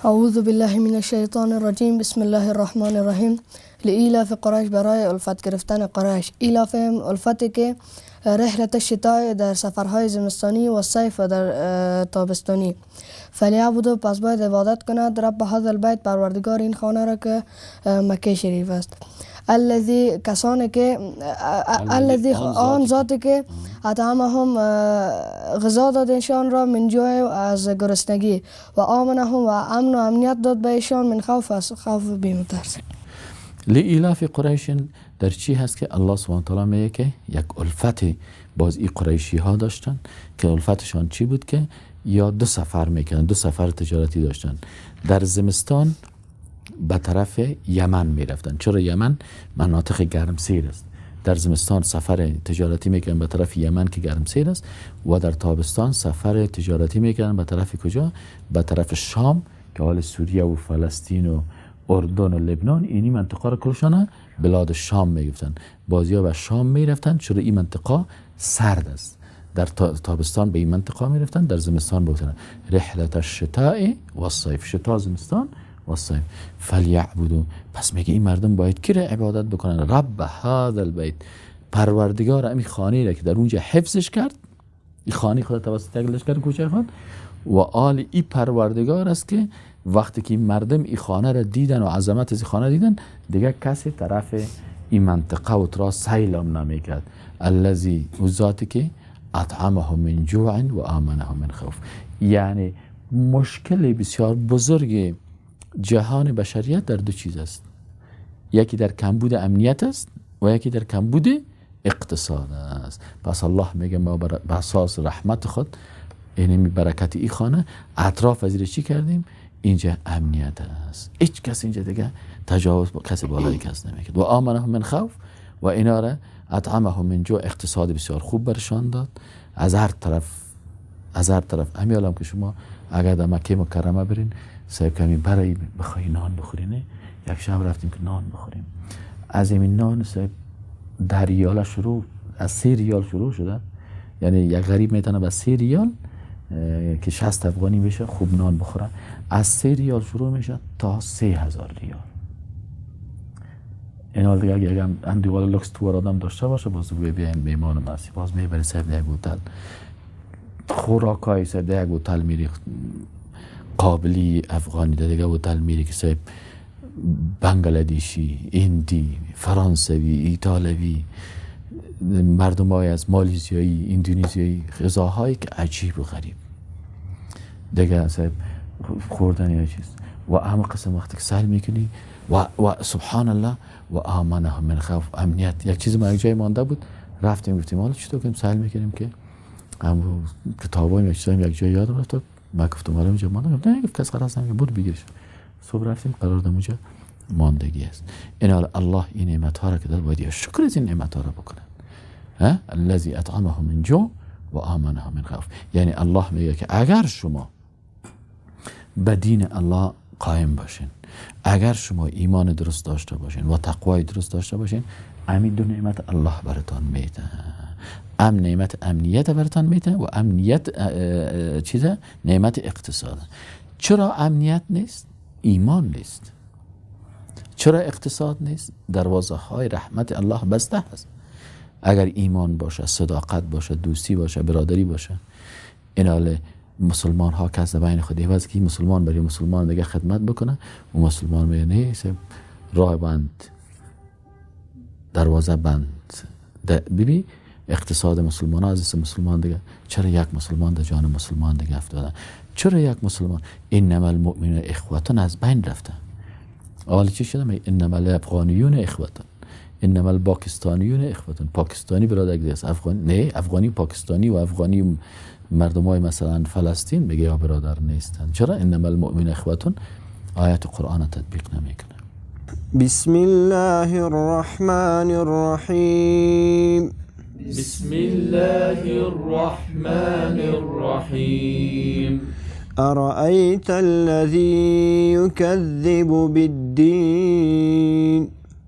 اعوذ بالله من الشیطان الرجیم. بسم الله الرحمن الرحیم. لإیلاف قریش، برای الفت گرفتن قریش. ایلاف الفتی که رحلة الشتاء در سفرهای زمستانی و الصیف و در تابستانی. فلیعبدوا، پس باید عبادت کند، رب هذا البیت، پروردگار این خانه را که مکه شریف است. الذی، کسانی که، الذی، آن ذاتی که، اطعمهم، غذا داد ایشان را، من جوع، از گرسنگی، و آمنهم، و امن و امنیت داد به ایشان، من خوف، از خوف و بیم و ترس. لإیلاف قریش در چی هست که الله سبحانه تعالی میگه که یک الفت باز این قریشی ها داشتن که الفتشان چی بود؟ که یا دو سفر میکنن، دو سفر تجارتی داشتن. در زمستان به طرف یمن میرفتن. چرا؟ یمن مناطق گرمسیر است. در زمستان سفر تجارتی میکنن به طرف یمن که گرمسیر است و در تابستان سفر تجارتی میکنن به طرف کجا؟ به طرف شام که حال سوریه و فلسطین و اردن و لبنان، اینی منطقه را کلشانه بلاد شام میگفتن. بازی به شام میرفتن. چرا؟ این منطقه سرد است. در تابستان به این منطقه میرفتن، در زمستان بودن. رحلة الشتاء والصیف، شتا زمستان و الصیف. فلیعبدوا، پس میگه این مردم باید کی را عبادت بکنن؟ رب هذا البیت، پروردگار امی خانه را که در اونجا حفظش کرد. این خانه خود توسط یک لشکر کوچک خود و آل ای پروردگار است که وقتی که این مردم این خانه را دیدن و عظمت از این خانه دیدن، دیگه کسی طرف این منطقه و ترا سیلم نمیکرد. الذی، او ذاتی که، اطعمهم من جوع و آمنهم من خوف. یعنی مشکل بسیار بزرگ جهان بشریت در دو چیز است: یکی در کمبود امنیت است و یکی در کمبود اقتصاد است. پس الله میگه ما بر اساس رحمت خود، یعنی برکت ای خانه، اطراف از چی کردیم؟ اینجا امنیت است. هیچ کس اینجا دیگه تجاوز با کسی بالای کس نمیکرد. و آمنهم من خوف و اینا را اطعمهم من جوع، اقتصاد بسیار خوب برشان داد از هر طرف، از هر طرف. همین که شما اگر در مکه مکرمه برین صاحب، کمی برای بخوای نان بخورین، یک شب رفتیم که نان بخوریم، از این نان صاحب 10 ریال شروع، از 3 ریال شروع شده. یعنی یک غریب میتونه به 3 ریال که 60 افغانی میشه خوب نان بخوره. از 3 ریال شروع میشه تا 3000 ریال. این حال دیگه اگه اندیوال لوکس تو آدم داشته باشه، باز بیاین میمان ماسی، باز میبری صاحب یک هتل، خوراک های صاحب یک هتل میری قابلی افغانی، در دیگه هتل میری که صاحب بنگلادیشی، هندی، فرانسوی، ایتالوی، مردم های از مالیزیایی، اندونزیایی، غذاهایی که عجیب و غریب دیگه صاحب خوردن یا چیز و اما قسم. وقتی که سیل میکنی و سبحان الله، و آمنهم من خوف، امنیت. یک چیز ما یک جای مانده بود، رفتیم گفتیم حالا چطور کنیم؟ سیل میکنیم که هم کتابای یک چیزایی یک جای یادم رفت. ما گفتم حالا اینجا مانده. نه، گفت کس قرار نمیگه، برو بگیرش. صبح رفتیم، قرار اونجا ماندگی است. این الله این نعمت ها را که داد، باید شکر از این نعمت ها را بکنن. ها، الذی اطعمهم من جوع و آمنهم من خوف. یعنی الله میگه که اگر شما به دین الله قائم باشین، اگر شما ایمان درست داشته باشین و تقوای درست داشته باشین، همین دو نعمت الله براتان میده. ام نعمت امنیت براتان میده و امنیت چیزه، نعمت اقتصاد. چرا امنیت نیست؟ ایمان نیست. چرا اقتصاد نیست؟ دروازه های رحمت الله بسته است. اگر ایمان باشه، صداقت باشه، دوستی باشه، برادری باشه، این مسلمان ها کس بین خود عوض که مسلمان برای مسلمان دیگه خدمت بکنه و مسلمان میگه نه، راه بند، دروازه بند. ببین اقتصاد مسلمان ها از مسلمان دیگه. چرا یک مسلمان در جان مسلمان دیگه افتاده؟ چرا یک مسلمان، انما المؤمنون اخوة از بین رفته؟ حالا چی شده؟ انما الافغانیون اخوة، انما الپاکستانیون اخوة. پاکستانی برادر است، افغانی نه. افغانی پاکستانی و افغانی مردم های مثلا فلسطین میگه یا برادر نیستن. چرا؟ انما المؤمنون اخوة آیت قرآن تطبیق نمیکنه. بسم الله الرحمن الرحیم. بسم الله الرحمن الرحیم. أرأيت الذي يكذب بالدين؟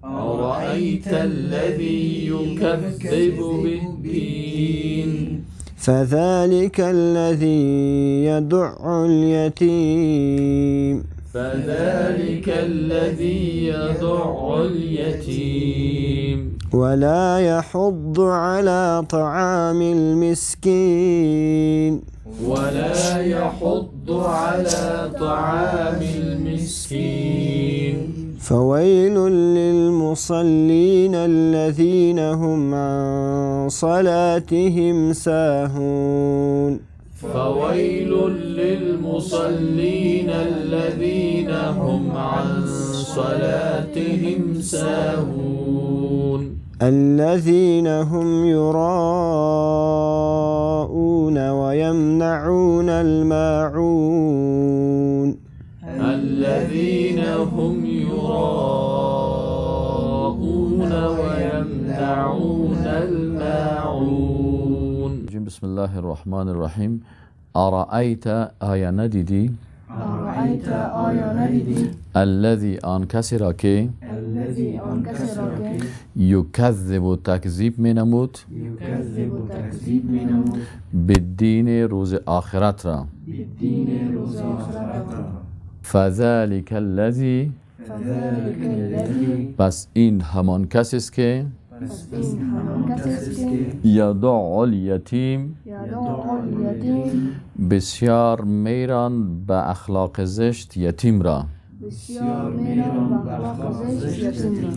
أرأيت الذي يكذب بالدين؟ فذلك الذي يدع اليتيم. فذلك الذي يدع اليتيم ولا يحض على طعام المسكين ولا يحض على طعام المسكين. فويل للمصلين الذين هم عن صلاتهم ساهون. فويل للمصلين الذين هم عن صلاتهم ساهون. الذين هم يراءون ويمنعون الماعون. الذين هم يراءون ويمنعون الماعون. بسم الله الرحمن الرحیم. أرأيت آیا ندیدی؟ أرأيت آیا ندیدی؟ الذی آن کسی را که الذی آن کسی را که یکذب تکذیب می نمود یکذب تکذیب می نمود بالدین روز آخرت را بالدین روز آخرت را. فذلک الذی فذلک الذی پس این همان کسی است که پس این همان کسی است که یدع الیتیم یدع الیتیم بسیار میران به اخلاق زشت یتیم را بسیار میران به اخلاق زشت یتیم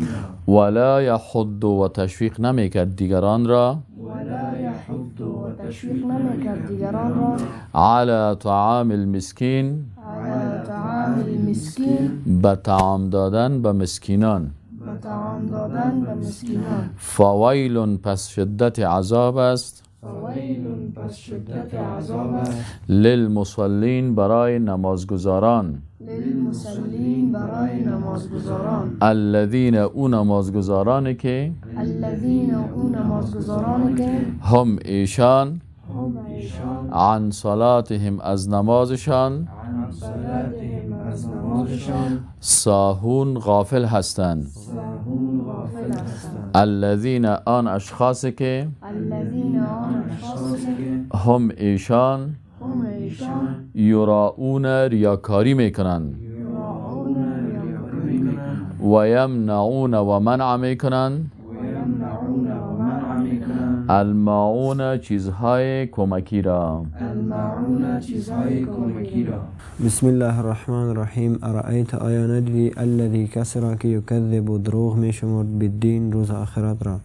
را. ولا یحض و تشویق نمیکرد دیگران را ولا یحض و تشویق نمیکرد دیگران را علی طعام المسکین علی طعام المسکین به طعام دادن به مسکینان به طعام دادن به مسکینان. فویل پس شدت عذاب است فویل پس شدت عذاب است للمصلین برای نمازگزاران للمصلین برای نمازگزاران. الذین او نمازگزاران که الذین او نمازگزاران که هم ایشان هم ایشان عن صلاتهم از نمازشان عن صلاتهم از نمازشان ساهون غافل هستند ساهون غافل هستند. الذین آن اشخاص که الذین آن اشخاص که هم ایشان هم ایشان یراؤون ریاکاری میکنند یراؤون ریاکاری میکنند و یمنعون و منع میکنند و یمنعون و منع میکنند الماعون چیزهای کمکی را الماعون چیزهای کمکی را. بسم الله الرحمن الرحیم. ارأیت آیا ندیدی الذی کسی را که یکذب دروغ میشمرد بالدین روز آخرت را.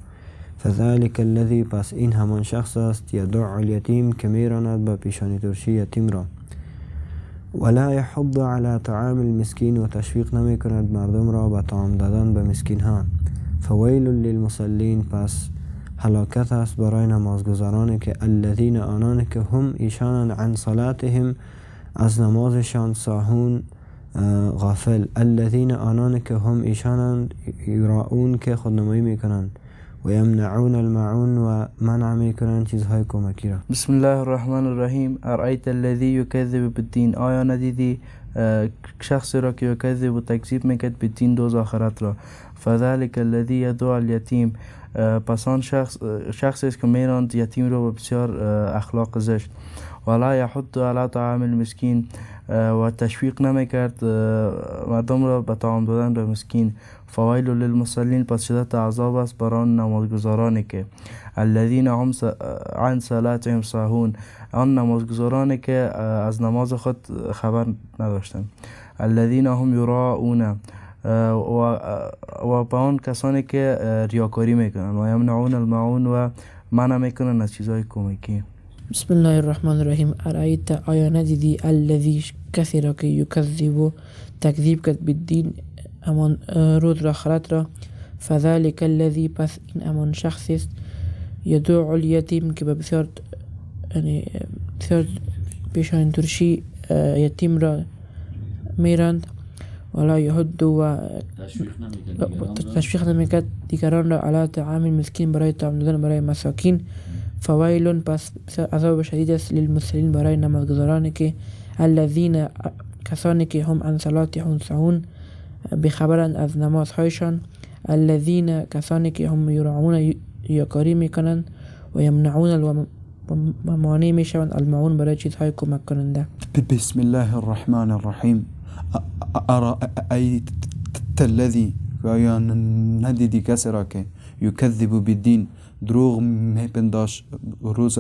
فذلک الذی پس این همان شخص است یدع الیتیم که میراند به پیشانی ترشی یتیم را. ولا یحض علی طعام المسکین و تشویق نمی کند مردم را به طعام دادن به مسکین ها. فویل للمصلین پس هلاکت است برای نمازگزاران که الذین آنان که هم ایشان عن صلاتهم از نمازشان ساهون غافل. الذین آنان که هم ایشان یراؤون که خودنمایی میکنند و یمنعون الماعون و منع میکنند چیزهای کمکی را. بسم الله الرحمن الرحیم. ارأیت الذی یکذب بالدین آیا ندیدی شخصی را که یکذب و تکذیب میکرد بالدین روز آخرت را. فذلک الذی یدع الیتیم پس آن شخصی است که میراند یتیم را به بسیار اخلاق زشت. ولا یحض علی طعام المسکین و تشویق نمیکرد مردم را به طعام دادن به مسکین. فویل للمصلین پس شدت عذاب است بر آن نمازگزارانی که الذین هم عن صلاتهم ساهون آن نمازگزارانی که از نماز خود خبر نداشتند. الذین هم یراؤون و به آن کسانی که ریاکاری میکنند و یمنعون الماعون و منع میکنند از چیزهای کمکی. بسم الله الرحمن الرحیم. ارأیت آیا ندیدی الذی کسی را که یکذب تکذیب کرد بالدین همان روز آخرت را. فذلک الذی پس این همان شخص است یدع الیتیم که به بسیار یعنی بسیار پیشانی ترشی یتیم را میراند. ولا یحض و تشویق نمیکرد دیگران را علی طعام المسکین برای طعام دادن برای مساکین. فویل پس عذاب شدید است للمصلین برای نمازگزاران که الذین کسانی که هم عن صلاتهم ساهون بیخبرند از نمازهایشان. الذین کسانی که هم یراعون ریاکاری میکنند و یمنعون و مانع میشوند الماعون برای چیزهای کمک کننده. بسم الله الرحمن الرحیم. ارأیت الذی، آیا ندیدی کسی را که یکذب بالدین، دروغ میپنداشت روز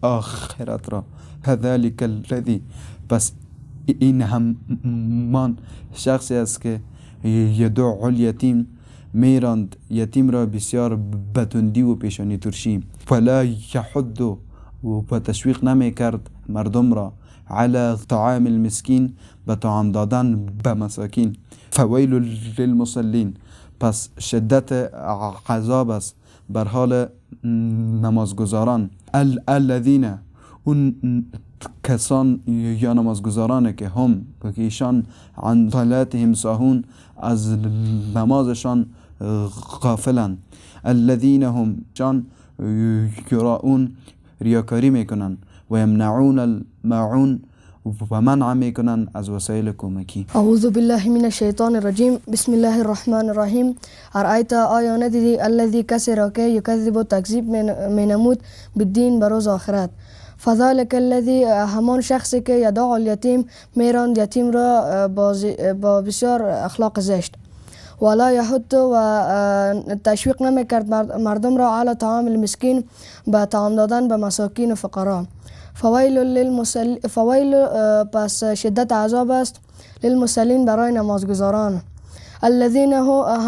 آخرت را. فذلک الذی، پس این همان شخصی است که یدع الیتیم، میراند یتیم را بسیار بتندی و پیشانی ترشی. فلا یحد، و تشویق نمیکرد مردم را، علی طعام المسکین، به طعام دادن به مساکین. فویل للمصلین، پس شدت عذاب است بر حال نمازگزاران. الذین، اون کسان یا نمازگزاران که هم که ایشان عن صلاتهم ساهون، از نمازشان غافلن. الذین هم شان یراؤون، ریاکاری میکنن. و یمنعون الماعون، و منع میکنن از وسایل کمکی. اعوذ بالله من الشیطان الرجیم. بسم الله الرحمن الرحیم. ارأیت، آیا ندیدی الذی، کسی را که یکذب، تکذیب مینمود بالدین، بروز آخرت. فذلك الذی، همان شخصی که یدع الیتیم، میراند یتیم را با بسیار اخلاق زشت. ولا یحض، و تشویق نمیکرد مردم را، علی طعام المسکین، به طعام دادن به مساکین و فقرا. فویل للمصل فویل، پس شدت عذاب است، للمصلین، برای نمازگزاران. الذین،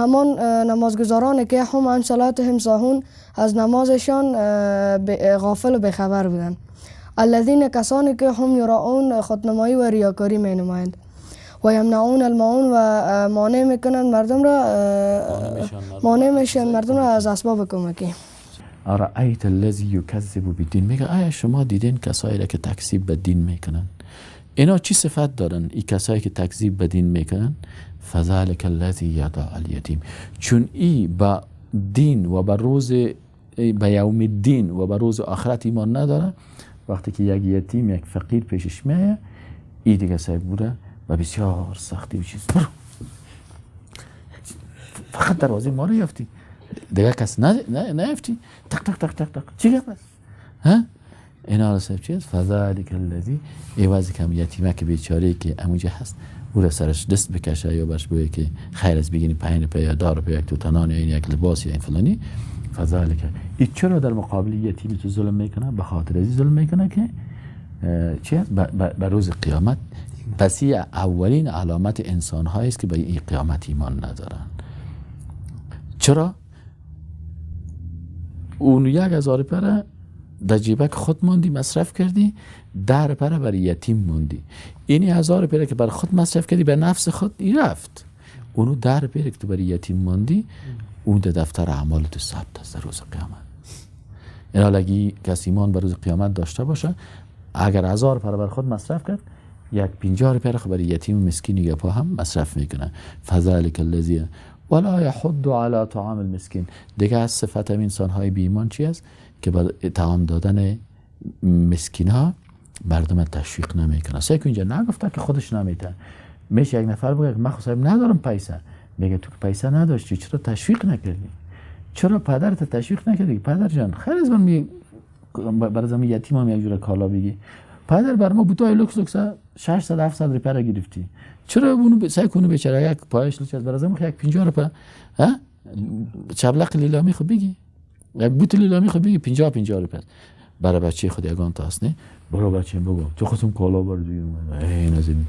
همان نمازگزاران که هم عن صلاتهم ساهون، از نمازشان غافل و بیخبر بودند. الذین، کسانی که هم یراؤون، خودنمایی و ریاکاری می نمایند. و یمنعون الماعون، و مانع میکنند مردم را، مانع میشن مردم را از اسباب کمکی. ارأیت الذی یکذب بالدین، میگه آیا شما دیدین کسایی را که تکذیب به دین میکنن؟ اینا چی صفت دارن؟ این کسایی که تکذیب به دین میکنن، فذلک الذی یدع الیتیم، چون ای به دین و به روز، به یوم الدین و به روز آخرت ایمان نداره، وقتی که یک یتیم، یک فقیر پیشش میایه، ای دیگه صاحب بوده و بسیار سختی و چیز، برو فقط دروازه ما رو یافتی، دیگه کس نه نیافتی، تق تق تق تق تق، چی گپ است ها؟ اینا رو صاحب چیز فذلک الذی ایوازی که یتیمه که بیچاره که اموجه هست، او را سرش دست بکشه یا برش بگه که خیر از بگینی پایین پی یا دار پی یک توتنان یا این یک لباس یا این فلانی. فذلک، این چرا در مقابل یتیمی تو ظلم میکنه؟ به خاطر از ظلم میکنه که چی است؟ به روز قیامت. پس اولین علامت انسان است که به این قیامت ایمان ندارن. چرا؟ اون 1000 پره در جیبک خود ماندی مصرف کردی، 10 پره برای یتیم موندی. این 1000 پره که بر خود مصرف کردی به نفس خود ای رفت، اونو 10 پره که تو برای یتیم ماندی، اون در دفتر اعمال تو ثبت است در روز قیامت. این حالا کسی ایمان بر روز قیامت داشته باشه، اگر 1000 پره بر خود مصرف کرد، یک 50 پره خود برای یتیم و مسکین گپا هم مصرف میکنه. فذلک الذی ولا یحض علی طعام المسکین. دیگه از صفت انسان های بی ایمان چی است؟ که با طعام دادن مسکین ها مردم تشویق نمیکنه. سه اینجا نگفته که خودش نمیده. میشه یک نفر بگه من خود ندارم پیسه، میگه تو که پیسه نداشتی چرا تشویق نکردی؟ چرا پدرت تشویق نکردی؟ پدر جان خیر از من می برای یتیم هم یک جور کالا بگی، پدر بر ما بوتای لوکس لوکس 600 700 روپیه گرفتی، چرا اونو سعی کنه بیچاره یک پایش لوچ از برای ما یک 50 روپیه ها چبلق لیلامی خو بگی، یک بوت لیلامی خو بگی 50 روپیه برای بچه خود یگان تا است. نه برو بچه بگو تو خودم کالا بر دیگه، این از این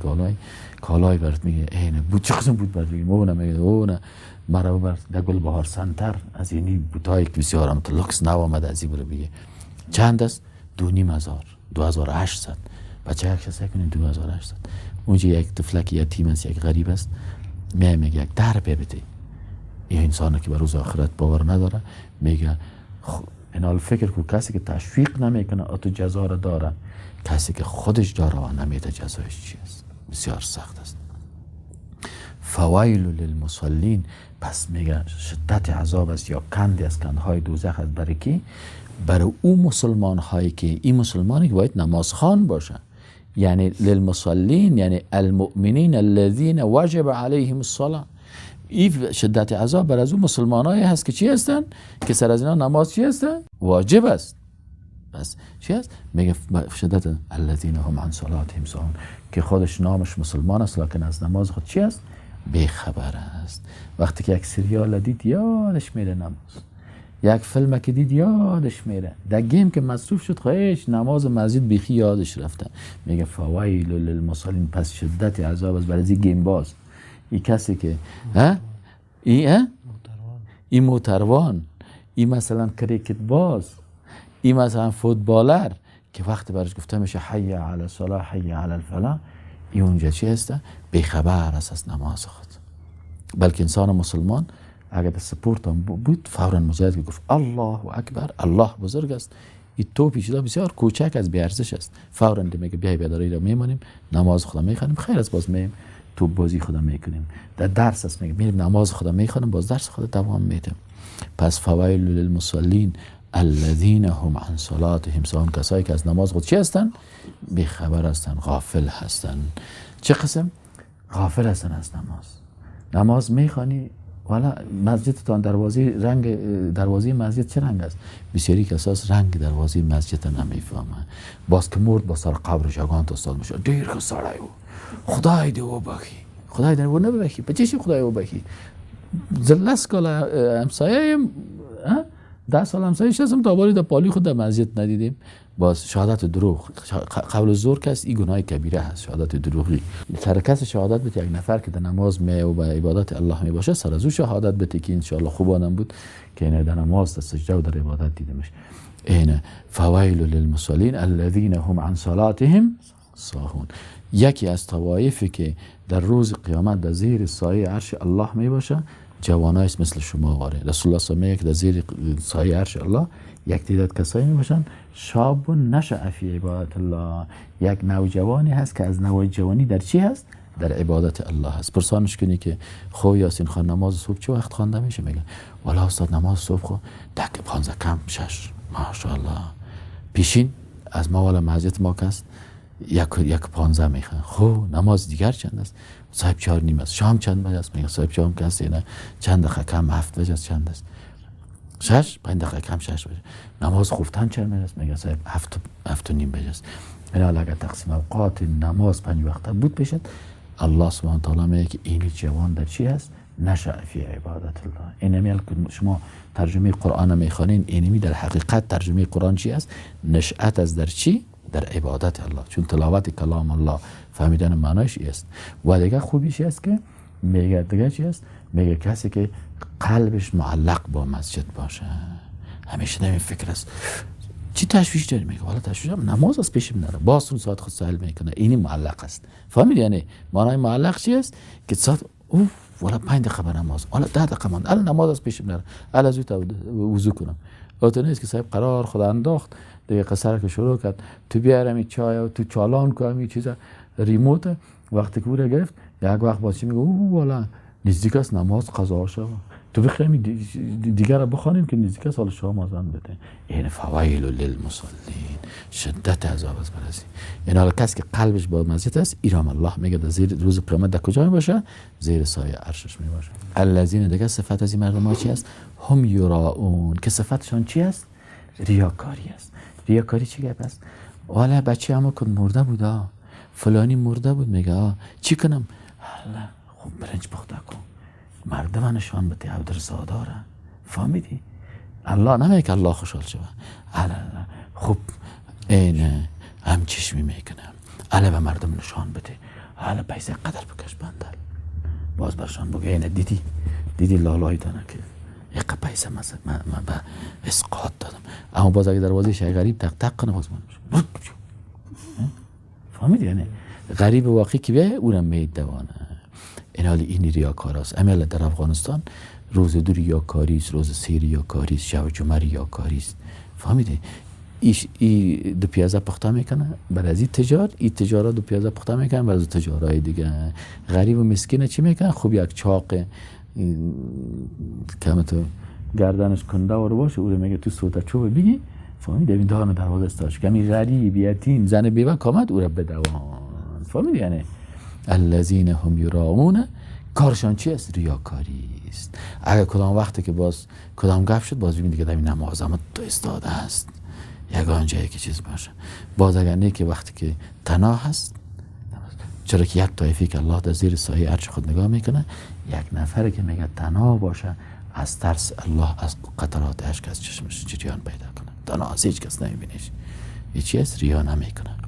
کالای برات میگه، این بود چه قسم بود برات میگه، اون میگه اون مرا بر در گل بهار سنتر از اینی بوتای که بسیار هم لوکس نو آمده از این برو بگی چند است؟ 2500 2800. بچه یک شخص کنید 2800. اونجا یک طفلک یتیم است، یک غریب است، میگه یک 10 روپیه بده. این انسانه که به روز آخرت باور نداره، میگه این فکر کو کسی که تشویق نمیکنه اتو جزا را داره، کسی که خودش داره و نمیده جزایش چی است؟ بسیار سخت است. فویل للمصلین، پس میگه شدت عذاب است یا کندی از کندهای دوزخ است برای کی؟ برای او مسلمان هایی که این مسلمانی که باید نمازخوان باشه، یعنی للمصلین یعنی المؤمنین الذین وجب علیهم الصلاه. این شدت عذاب بر از او مسلمان هایی هست که چی هستن؟ که سر از اینا نماز چی هستن؟ واجب است. پس چی است؟ میگه شدت الذین هم عن صلاتهم ساهون، که خودش نامش مسلمان است لکن از نماز خود چی است؟ بیخبر است. وقتی که یک سریال دید یادش میره نماز، یک فیلم که دید یادش میره، در game که مصروف شد خواهش نماز مسجد بیخی یادش رفته. میگه فویل للمصلین، پس شدت عذاب است برای game باز. این کسی که ها این موتروان، این مثلا cricket باز، این مثلا footballer که وقتی برش گفته میشه حی علی الصلاه حی علی الفلاح، این اونجا چی هسته؟ بیخبر است از نماز خود. بلکه انسان مسلمان اگر در سپورت هم بود فورا مجاهد که گفت الله اکبر، الله بزرگ است، این توپی چیزا بسیار کوچک است، بی ارزش است، فورا میگه بیای بیداری را میمانیم، نماز خدا میخوانیم، خیر است، باز میم توپ بازی خدا میکنیم. در درس است میگه میریم نماز خدا میخوانیم، باز درس خدا دوام میدیم. پس فویل للمصلین الذین هم عن صلاتهم ساهون، کسایی که از نماز خود چی هستن؟ بیخبر هستن، غافل هستن. چه قسم؟ غافل هستن از نماز. نماز میخوانی والا مسجدتان دروازه رنگ دروازه مسجد چه رنگ است؟ بسیاری کساس رنگ دروازه مسجد نمیفهمه. باز که مرد با سر قبرش یگان تا استاد میشه ډیر ښه سړی و، خدای دې وبخښي، خدای دې ونه بخښي، په څه شي خدای وبخښي؟ زه لس کاله همسایه یم، 10 سال همسایه هستم، تا باری در پالی خود در مسجد ندیدیم. باز شهادت دروغ، قول زور کس این گناه کبیره هست، شهادت دروغی. سر کس شهادت بده یک نفر که در نماز می و به عبادت الله می باشه، سر از او شهادت بده که ان شاء الله خوب آدم بود که اینه در نماز در سجده و در عبادت دیدمش. اینه فویل للمصلین الذین هم عن صلاتهم ساهون. یکی از طوایفی که در روز قیامت در زیر سایه عرش الله می باشه جوانایی مثل شما واره. رسول الله صلی الله علیه و آله در زیر سایه عرش الله یک تعداد کسایی می باشن شاب نشأ فی عبادت الله، یک نوجوانی هست که از نوجوانی در چی هست؟ در عبادت الله هست. پرسانش کنی که خو یاسین خان نماز صبح چه وقت خوانده میشه؟ میگه والا استاد نماز صبح خو دک 15 کم 6، ماشاءالله پیشین از ما والا مسجد ما کس 1:15 میخوان. خو نماز دیگر چند است؟ صاحب 4:30 است. شام چند بجه است؟ میگه صاحب شام کس نه چند دقیقه کم 7 بجه است. چند است؟ 6، 5 دقیقه کم 6 بجه. نماز خفتن چند بجه است؟ میگه صاحب 7:30 بجه است. اینا اگر تقسیم اوقات نماز 5 وقته بود بشد، الله سبحانه و تعالی میگه که این جوان در چی هست؟ نشأ فی عبادت الله. اینمی شما ترجمه قرآن میخوانین، اینمی در حقیقت ترجمه قرآن چی است؟ نشأت از در چی؟ در عبادت الله. چون تلاوت کلام الله فهمیدن معنایش است. و دیگه خوبیش است که میگه دیگه چی است؟ میگه کسی که قلبش معلق با مسجد باشه، همیشه نمی فکر است چی تشویش داری؟ میگه والا تشویش هم نماز از پیشم نره، باز اون ساعت خود سهل میکنه. اینی معلق است. فهمیدی؟ یعنی معنای معلق چی است؟ که ساعت اوف والا 5 دقیقه به نماز، والا 10 دقیقه ماند، الان نماز از پیشم نره، الان زود وضو کنم. او نیست که صاحب قرار خدا انداخت دیگه قصر که شروع کرد تو بیارم این چای و تو چالان کنم این چیزا ریموت. وقتی که او را گرفت یک وقت باز چی میگه؟ او والا نزدیک است نماز قضا شود، تو بخوایم دیگر را بخوانیم که نزدیک است حال شام آذان بده. این فویل للمصلین، شدت عذاب است بر از این. حالا کسی که قلبش با مسجد است، ایرام الله میگه در زیر روز قیامت در کجا میباشه؟ زیر سایه عرشش میباشه. الذین دیگه صفت از این مردم ها چی است؟ هم یراؤون، که صفتشان چی است؟ ریاکاری است. ریاکاری چی گپ است؟ والا بچه همو کن مرده بود، فلانی مرده بود، میگه چی کنم؟ خوب برنج پخته کن، مردم نشان بده عبدالرزا داره. فهمیدی؟ الله نمیگه که الله خوشحال شوه. خوب این هم چشمی میکنه، الا به مردم نشان بده، الا پیسه قدر بکش بندل، باز برشان بگه اینه دیدی دیدی لالای دانه که یک پیسه من به اسقاط دادم. اما باز اگه دروازه شای غریب تق تق کنه باز من فهمیدی؟ یعنی غریب واقعی که بیایه اونم میدوانه. این حال این ریاکار است. عملا در افغانستان روز 2 ریاکاری است، روز 3 ریاکاری است، شب جمعه ریاکاری است. فهمیدی؟ ای دو پیازه پخته میکنه بر از این تجار، این تجارا دو پیازه پخته میکنه بر از تجارای دیگه. غریب و مسکین چی میکنه؟ خوب یک چاق کم تو گردنش کنده وار باشه، او رو میگه تو سوتا چوب بگی. فهمیدی؟ این دهان دروازه استاش کمی غریب یتیم زن بیوه کامد او رو بدوان. فهمیدی؟ یعنی الذین هم یراؤون کارشان چی است؟ ریاکاری است. اگر کدام وقتی که باز کدام گپ شد باز ببین دیگه در این نماز هم تو استاده است، یگان جایی که چیز باشه. باز اگر نه که وقتی که تنها هست، چرا که یک طایفه که الله در زیر سایه عرش خود نگاه میکنه، یک نفر که میگه تنها باشه از ترس الله از قطرات اشک از چشمش جریان پیدا کنه، تنها از هیچ کس نمیبینیش، هیچی از ریا نمیکنه.